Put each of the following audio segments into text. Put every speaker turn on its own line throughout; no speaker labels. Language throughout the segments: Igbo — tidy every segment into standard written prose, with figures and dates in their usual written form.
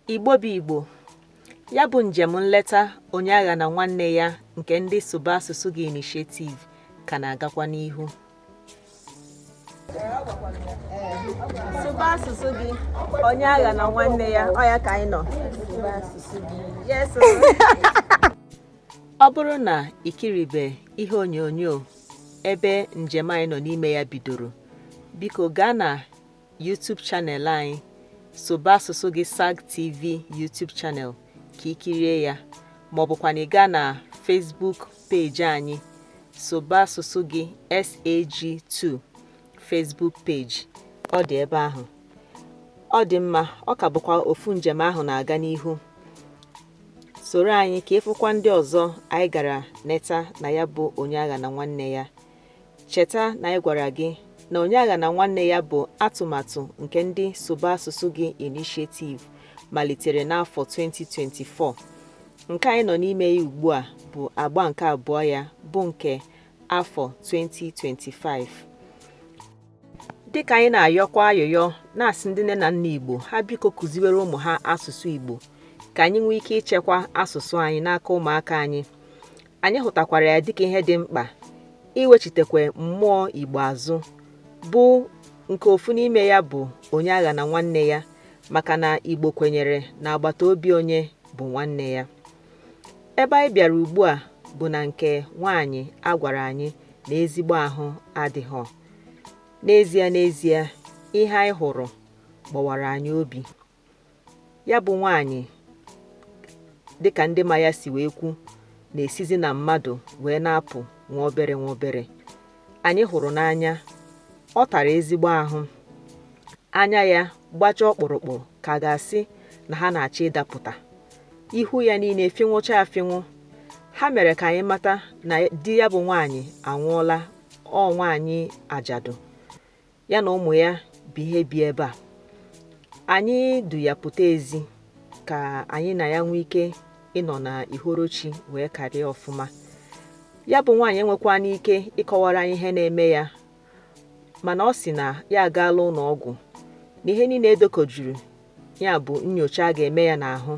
Igbo bụ Igbo, ya bụ njem nleta Onye Aghana Nwanne Ya nke ndị Sụba Asụsụ Gị Initiative ka na-agakwa n'ihu. Sụba asụsụ gị, Onye Aghana Nwanne Ya, ọ ya ka anyị nọ. Yes. Ọ bụrụ na i kiribe ihe onyonyo ebe njem anyị nọ n'ime ya bidoro, biko gaa na YouTube channel anyị, Sụba Asụsụ Gị SAG TV YouTube channel, ka ị kirie ya, ma ọ bụkwa na ị gaa na Facebook page anyị, Sụba Asụsụ Gị SAG2 Facebook page, ọ dị ebe ahụ. Ọ dị mma, ọ ka bụkwa ofu njem ahụ na-aga n'ihu. Soro anyị ka ịfụkwa ndị ọzọ anyị gara neta na ya bụ Onye Aghana Nwanne Ya. Cheta na anyị gwara gị na Onye Aghana Nwanne Ya bụ atụmatụ nke ndị Sụba Asụsụ Gị Initiative malitere n'afọ 2024. Nke anyị nọ n'ime ya ugbu a bụ agba nke abụọ ya, bụ nke afọ 2025. Dịka anyị na-ayọkwa ayọyọ na-asị ndị nne na nna Igbo ha biko kụziwere ụmụ ha asụsụ Igbo, ka anyị nwee ike ichekwa asụsụ anyị n'aka ụmụaka anyị. Anyị hụtakwara ya dịka ihe dị mkpa iwechitekwe mmụọ Igbo azụ, bụ nke ofu n'ime ya bụ Onye Aghana Nwanne Ya, maka na Igbo kwenyere na agbata obi onye bụ nwanne ya. Ebe anyị bịara ugbu a bụ na nke nwaanyị a gwara anyị na ezigbo ahụ adịghọ. N'ezie n'ezie, ihe anyị hụrụ gbawara anyị obi. Ya bụ nwaanyị, dịka ndị ma ya si wee kwu, na-esizi na mmadụ wee na-apụ nwa obere nwa obere. Anyị hụrụ n'anya ọ tara ezigbo ahụ, anya ya gbachaa ọkpụrụkpụ ka a ga-asị na ha na-achọ ịdapụta, ihu ya niile fịnwụcha afịnwụ. Ha mere ka anyị mata na di ya bụ nwaanyị anwụọla. Ọ nwaanyị ajadu, ya na ụmụ ya bụ ihe bi ebe a. Anyị du ya pụta ezi ka anyị na ya nwee ike ịnọ na ihorochi wee karịa ọfụma. Ya bụ nwaanyị enwekwana ike ịkọwara anyị ihe na-eme ya, mana ọ sị na ya agaala ụlọ ọgwụ, na ihe niile edokọjuru ya bụ nyocha a ga-eme ya n'ahụ,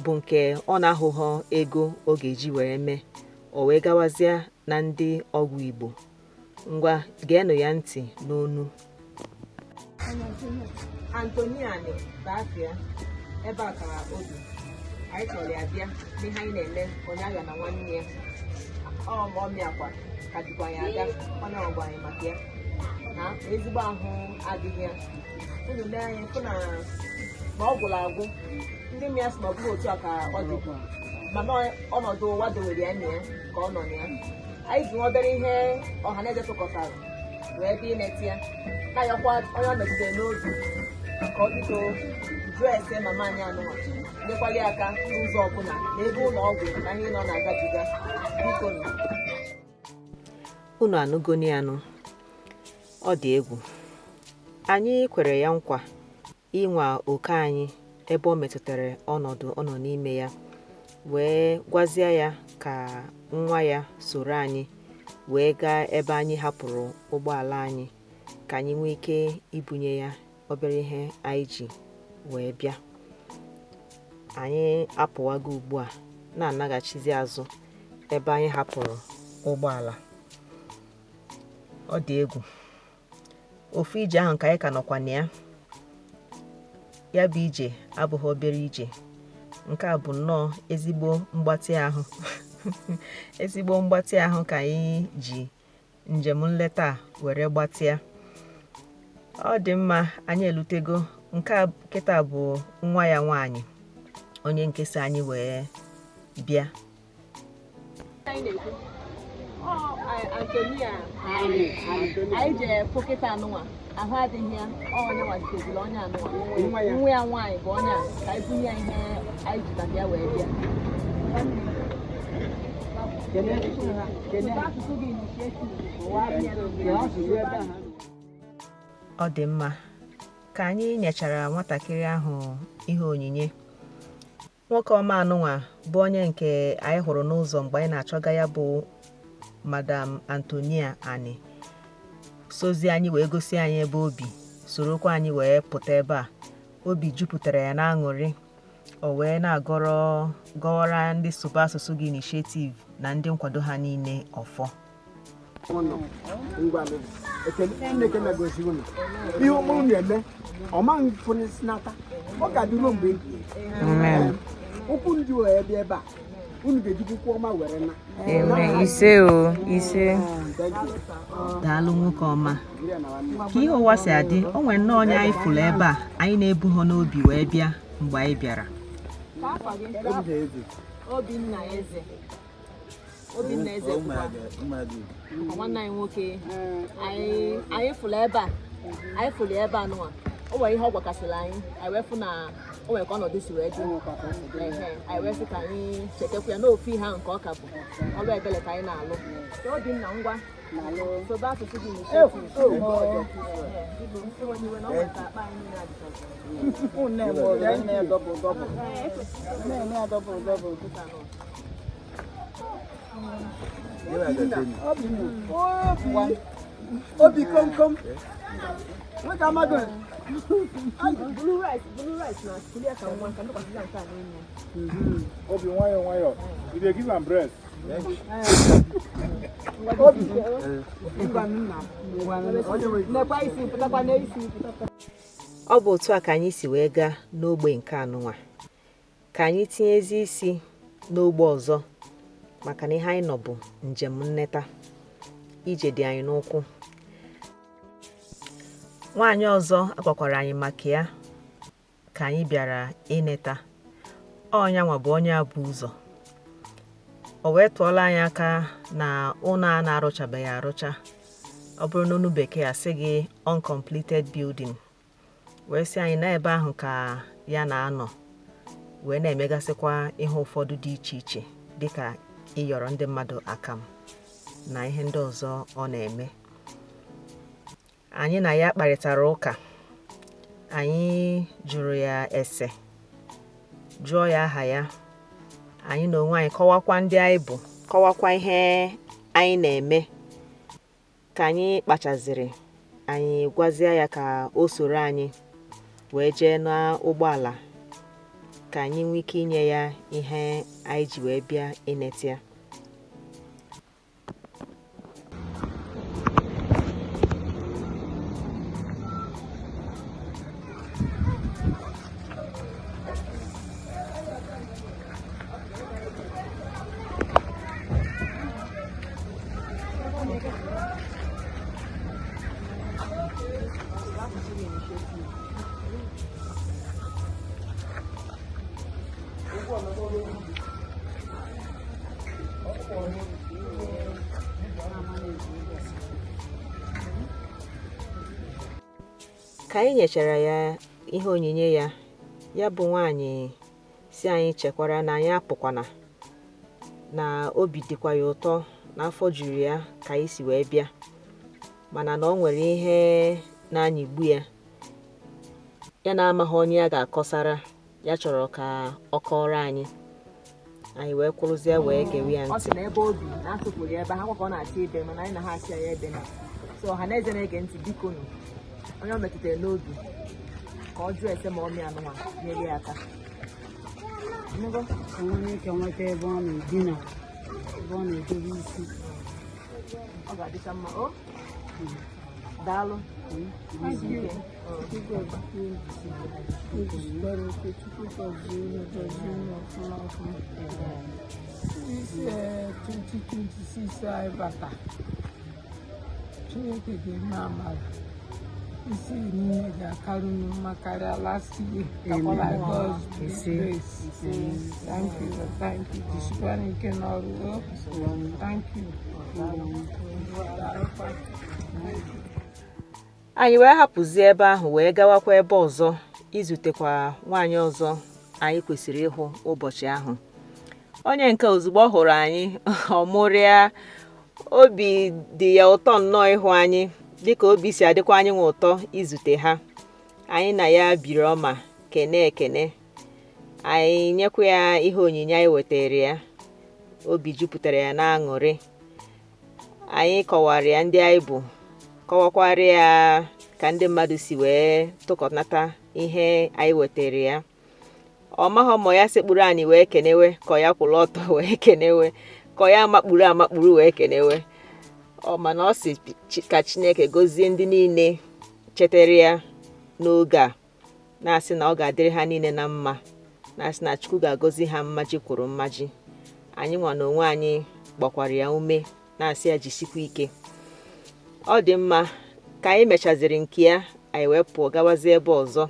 bụ nke ọ na-ahụghọ ego ọ ga-eji wee mee. O wee gawazie na ndị ọgwụ Igbo. Ngwa, geenụ ya ntị n'onu. Antoniani bụ afịa ebe a ka o bi. Anyị chọrọ ya bịa n'ihe anyị na-eme Onye Aghana Nwanne Ya. Ọ ma ọmịakwa ka dịkwa ya aga, onye ọgwa anyị maka ya na ezigbo ahụ adịghị ya. Unu lee anya fụ na na ọ gwụrụ agwụ. Ndị mmịa sị na ọ bụghị otu a ka ọ dị, mana ọnọdụ ụwa dowere ya na ya ka ọ nọ na ya. Anyị ji nwa obere ihe ọha na eze tụkọtara wee bịa ineti ya, na-ayọkwa onye ọ metụtara n'obi ka ọ biko jụọ ese mama anyị anụnwa, nyekwali aka n'ụzọ ọbụla na ebe ụlọ ọgwụ na ihe nọ na-agabiga. Biko nụ. Unu anụgoni anụ, ọ dị egwu. Anyị kwere ya nkwa ịnwa oke anyị ebe ọ metụtara ọnọdụ ọ nọ n'ime ya, wee gwazie ya ka nwa ya soro anyị wee gaa ebe anyị hapụrụ ụgbọala anyị, ka anyị nwee ike ibunye ya obere ihe anyị ji wee bịa. Anyị apụwago ugbu a, na-anaghachizi azụ ebe anyị hapụrụ ụgbọala. Ọ dị egwu. Ofu ije ahụ ka anyị ka nọkwa na ya. Ya bụ ije abụghị obere ije. Nke a bụ nnọọ ezigbo mgbatị ahụ, ezigbo mgbatị ahụ ka anyị ji njem nleta a were gbatịa. Ọ dị mma, anyị elutego. Nke a kịta bụ nwa ya nwaanyị, onye nke si anyị wee bịa. Antonia anyị jee fụ kịta anụnwa, ahụ adịghị ya. Ọ onye nwaziteziri onye anụnwa, nwa ya nwaanyị bụ onye a, ka anyị bunye ya ihe anyị ji maka ya wee bịa. Asụsụ Gị Initiative. Ọ dị mma, ka anyị nyechara nwatakịrị ahụ ihe onyinye, nwoke ọma anụnwa bụ onye nke anyị hụrụ n'ụzọ mgbe anyị na-achọga ya bụ Madam Antonia Ani, sozi anyị wee gosi anyị ebe obi, sorokwa anyị wee pụta ebe a. Obi jupụtara ya n'aṅụrị. O wee na-agọrọ gọwara ndị Sụba Asụsụ Gị Initiative na ndị nkwado ha niile ọfọ.
Ngwanụ, ekele Chineke na-egosi unu ihe ọma unu eme ọma mfunịsịnata ọ ga-adị ruo mgbe ebighị ebi. Ụkwụ ndị wee bịa ebe a, unu ga-ejikwa ụkwụ ọma were na.
Amen. Ise o, ise.
Thank you.
Daalụ, nwoke ọma. Ka ihe ụwa si adị, o nwere nnọọ onye anyị fụrụ ebe a anyị na-ebu ha n'obi wee bịa mgbe anyị bịara. Obinna Eze, Obinna Eze bụkwa nwanne anyị nwoke anyị fụrụ ebe a. Anyị fụrụ ebe a nụwa, o nwere ihe ọ gwakasịrị anyị, anyị wee fụ na o nwere ka ọnọdụ si wee dị. Ehe, anyị wee sị ka anyị chetakwa ya n'ofu ihe ahụ nke ọ ka bụ ọrụ ebele ka anyị na-alụ. Obinna, ngwa, sobe asụsụ gị initiative. Ehe, iwe na ọ nwere ka akpa anyị niile adịchazi.
Unu na-eme ọrụ, na-eme double double. Na-eme ya double double. Obi, obi komkom. Nwoke amaghị.
Blue rice, blue rice na kulia ka nwa ka ndụkwasị ya nke a n'enyi.
Obi, nwayọ nwayọ. You dey give am breast.
Obi. Ngwa nna. Ngwa nna. Onye nwe
Nekwa isi pụtakwa n'isi pụtakwa. Ọ bụ otu a ka anyị si wee gaa n'ogbe nke anụnwa, ka anyị tinyezi isi n'ogbe ọzọ, maka na ihe anyị nọ bụ njem nneta ije dị anyị n'ụkwụ. Nwaanyị ọzọ agwakwara anyị maka ya ka anyị bịara ineta ọnyanwa bụ onye a bụ ụzọ o wee tụọla anyị aka na ụlọ a na-arụchabeghị arụcha, ọ bụrụ n'onu bekee asị gị uncompleted building, wee sị anyị na ebe ahụ ka ya na-anọ wee na-emegasịkwa ihe ụfọdụ dị iche iche, dịka ịyọrọ ndị mmadụ akam na ihe ndị ọzọ ọ na-eme. Anyị na ya kparịtara ụka, anyị jụrụ ya ese, jụọ ya aha ya, anyị na onwe anyị kọwakwa ndị anyị bụ, kọwakwa ihe anyị na-eme. Ka anyị kpachaziri, anyị gwazie ya ka o soro anyị wee jee n'ụgbọala ka anyị nwee ike inye ya ihe anyị ji wee bịa ineta ya. Ka anyị nyechara ya ihe onyinye ya, ya bụ nwaanyị si anyị chekwara na anyị apụkwana, na obi dịkwa ya ụtọ, na afọ juru ya ka anyị si wee bịa, mana na ọ nwere ihe na-anyịgbu ya, ya na-amaghị onye ya ga-akọsara ya, chọrọ ka ọ kọrọ anyị. Anyị wee kwụrụzie wee gewe ya ntị. Ọ sị na ebe obi na-asụpụrụ ya ebe ha kwa ka ọ na-achọ ebe, mana anyị na ha asị ya ebe na so ọha na eze na-ege ntị, biko nụ, onye ọ metụtara n'obi ka ọ jụọ ese ma ọ mịa anụnwa nyere ya aka. Ịnụgo?
Onye ike nweta ebe ọ na-edina, ebe ọ na-edobe isi.
Ọ ga-adịcha mma. O daalụ. Isi ike.
Chukwu gọzie unu, gọzie unu ọfụma ọfụma. This 2026 anyị bata, Chineke ga-eme amara, isi niile ga-akarị unu mma karịa last year. By God's grace. Thank you, thank you. Jisikwana ike n'ọrụ o. Thank you. Daalụkwa.
Anyị wee hapụzie ebe ahụ wee gawakwa ebe ọzọ izutekwa nwaanyị ọzọ anyị kwesịrị ịhụ ụbọchị ahụ. Onye nke ozugbo ọ hụrụ anyị, ọ mụrịa, obi dị ya ụtọ nnọọ ịhụ anyị, dịka obi si adịkwa anyị nwe ụtọ izute ha. Anyị na ya biri ọma, kene ekene, anyị nyekwa ya ihe onyinye anyị wetara ya. Obi jupụtara ya n'aṅụrị. Anyị kọwara ya ndị anyị bụ, kọwakwara ya ka ndị mmadụ si wee tụkọnata ihe anyị wetara ya. Ọ maghọ ma ya sekpuru anyị wee kenewe, ka ọ ya kwụrụ ọtọ wee kenewe, ka ọ ya makpuru amakpuru wee kenewe. Ọ mana ọ sị ka Chineke gọzie ndị niile chetara ya n'oge a, na-asị na ọ ga-adịrị ha niile na mma, na-asị na Chukwu ga-agọzi ha mmaji kwuru mmaji. Anyị nwa na onwe anyị gbakwara ya ume, na-asị ya jisikwa ike. Ọ dị mma. Ka anyị mechaziri nke ya, anyị wee pụọ gawazie ebe ọzọ.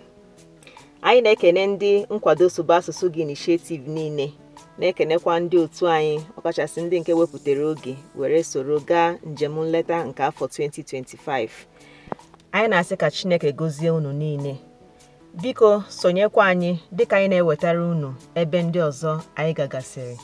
Anyị na-ekene ndị nkwado Sụba Asụsụ Gị Initiative niile, na-ekenekwa ndị otu anyị, ọkachasị ndị nke wepụtara oge were soro gaa njem nleta nke afọ 2025. Anyị na-asị ka Chineke gọzie unu niile. Biko sonyekwa anyị dịka anyị na-ewetara unu ebe ndị ọzọ anyị gagasịrị.